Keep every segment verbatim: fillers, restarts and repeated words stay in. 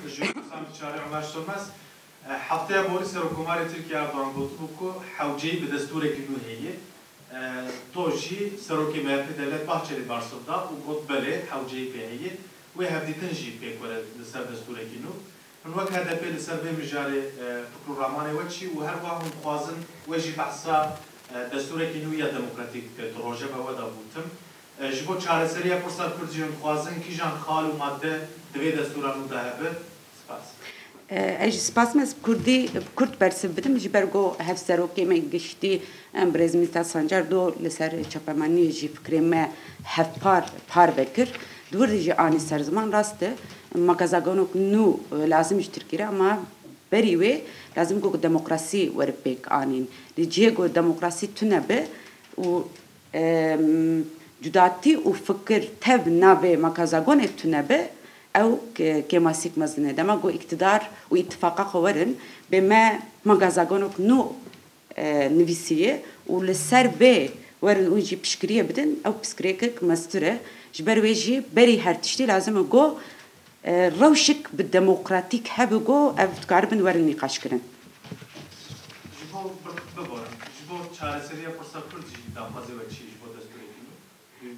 Ji Sam Çare Ömer Sönmez, e, hefteya borî Serokkomarê Tirkiye Erdogan gotibû ku hewceyî bi destûrekî nû heye. E, do jî Serokê M H P Devlet Bahçelî bersiv da û got, belê, hewceyî pê heye. Wê hevdîtin jî pêk were li ser destûrekî nû. Hûn wek H D P li ser vê mijarê, e, fikr û ramanê we çi û her wiha hûn dixwazin wê jî behsa, e, destûrekî nû ya demokratîk, e, di rojeva we de bûtim. E, ji bo çareseriya pirsa Kurd jî hûn dixwazin kîjan xal û madde di vê destûra nû de hebe? Spas. E, ez jî spas me, ez bi Kurdî, bi Kurd bersiv bidim, ji ber ku hevserokê me giştî, em, birêz Mîrtaş Sancar do li ser çapemeniyê jî fikrê me hevpar parve kir. Di wir de jî anî ser ziman, rast e, makazagonok nû, e, lazim ji Tirkî re, ama berî wê lazim ku demokrasî were pêk anîn. Li cihê ku demokrasî tune be û, em, cudatî û fikir tev navê makazagonê tune be, ew ke-, kêmasîk mezin e. Dema ku îktidar û îtifaqa xwe werin, bê me makazagonok nû, e, nivîsiye û li ser vê werin û jî piştgiriyê bidin, ew pirsgirêkek mestir e. Ji ber wê jî berî her tiştî lazim e ku, e, rewşek bi demokratîk hebe ku ev dikaribin werin nîqaşkirin. Ji bo bir-, biborin, ji bo çareseriya pirsa Kurd jî daxwazê we çi ye ji bo destûrekî nû?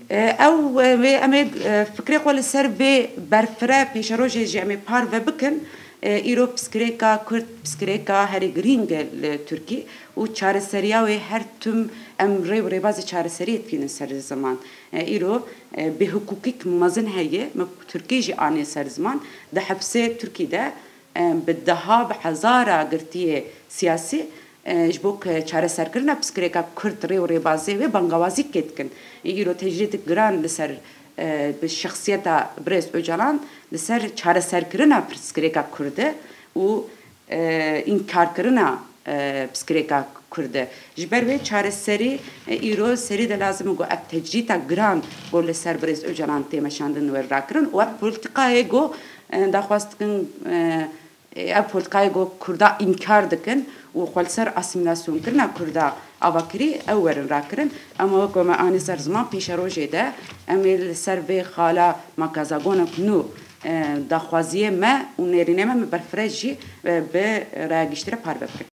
E, ew, e, wê em ê, e, fikrê xwe li ser vê berfireh pêşerojê jî em ê parve bikin. E, îro pirsgirêka Kurd, pirsgirêka herî girîng e li Tirkî û çareseriya wê her tim em rê û rêbazê çareseriyê dikînin ser ziman. E, îro, e, bêhiqûqîk mezin heye, me Tirkî jî anî ser ziman. Di hepsê Tirkî de, e, bi deha, bi hezara girtiyê siyasî, e, ji bo ke-, çareserkirina pirsgirêka Kurd rê û rêbazê wê bangawazî kê dikin. E, îro tecrîdek giran li ser, e, bi şexsiyeta birêz Ocalan li ser çareserkirina pirsgirêka Kurd e û, e, înkarkirina, e, pirsgirêka Kurd e. Ji ber wê çareserî, e, îro serî de lazim e ku ev tecrîta giran ku li ser birêz Ocalan tê meşandin were rakirin û ev polîtîkayê ku, e, daxwaz dikin, e, ev polîtîkayê ku Kurda înkar dikin û xwe li ser asîmîlasyonkirinê Kurda ava kirî, ew werin rakirin. Em wek me anî ser ziman, pêşerojê de em ê li ser vê xala makazagonek nû, e, daxwaziyê me û nêrînê me, me berfireh jî, e, bi raya giştî re parve bikin.